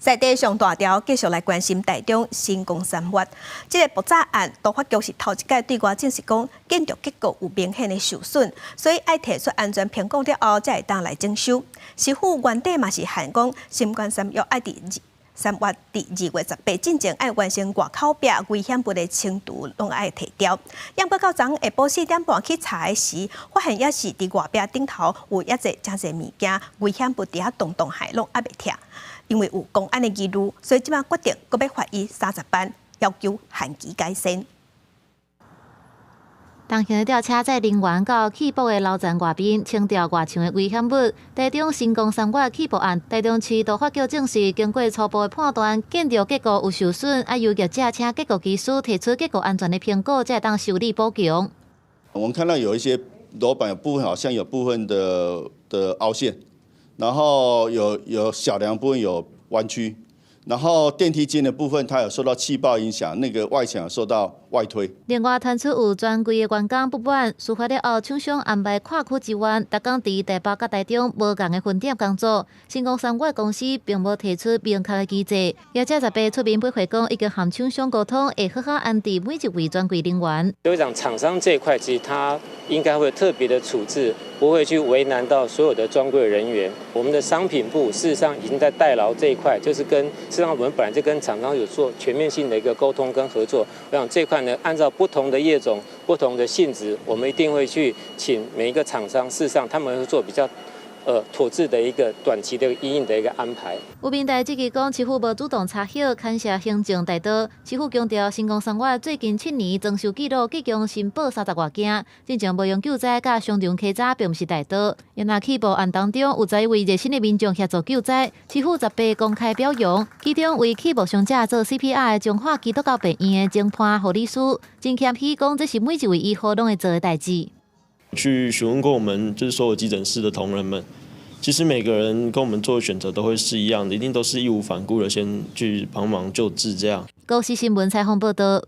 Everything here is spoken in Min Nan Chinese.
在地上大條，繼續來關心台中新光三越這个爆炸案，都發局是頭一擺對外證實講，建築結構有明顯的受損，所以愛提出安全評估了後，才會當來整修。市府原底嘛是限講，新光三越愛佇三越佇2月18進前愛完成外口壁危險物的清除，攏愛提掉。毋過到昨下晡4點半去查的時，發現猶是佇外壁頂頭有猶濟誠濟物件，危險物佇遐動動害攏猶未拆。因為有公安的疑慮，所以這擺決定閣欲罰伊30萬，要求限期改善。重型的吊車載人員到氣爆的樓層外面清掉外牆的危險物。台中新光三越氣爆案，台中市都發局證實，經過初步的判斷，建築結構有受損，愛由業者請結構技師提出結構安全的評估，才會當修理補強。我們看到有一些樓板有部分好像有部分的凹陷，然後有小梁部分有彎曲，然後電梯間的部分它有受到氣爆影響，那個外牆受到外推。另外，傳出有專櫃的員工不滿，事發了後，廠商安排跨區職員，逐工佇台北佮台中無仝的分點工作。新光三越公司並無提出明確的機制，業者18出面回覆講，已經和廠商溝通，會好好安置每一位專櫃人員。所以講廠商這一塊，其實他應該會特別的處置，不會去為難到所有的專櫃人員。我們的商品部事實上已經在代勞這一塊，就是跟事實上我們本來就跟廠商有做全面性的一個溝通跟合作。我想這塊呢，按照不同的業種、不同的性質，我們一定會去請每一個廠商，事實上他們會做比較妥適的一個短期的因應的一個安排。有民代質疑講，市府無主動查核，牽涉行政大刀。市府強調，新光三越最近7年裝修記錄，計共申報30外件，進前無用救災佮商場稽查，並毋是代刀。因若氣爆案當中有11位熱心的民眾協助救災，市府18公開表揚，其中為氣爆傷者做 CPR 的彰化基督教病院的偵判護理師，真謙虛講，這是每一位醫護攏會做的代誌。去詢問過我們，就是所有急診室的同仁們，其實每個人跟我們做的選擇都會是一樣的，一定都是義無反顧的先去幫忙救治這樣。公視新聞採訪報道。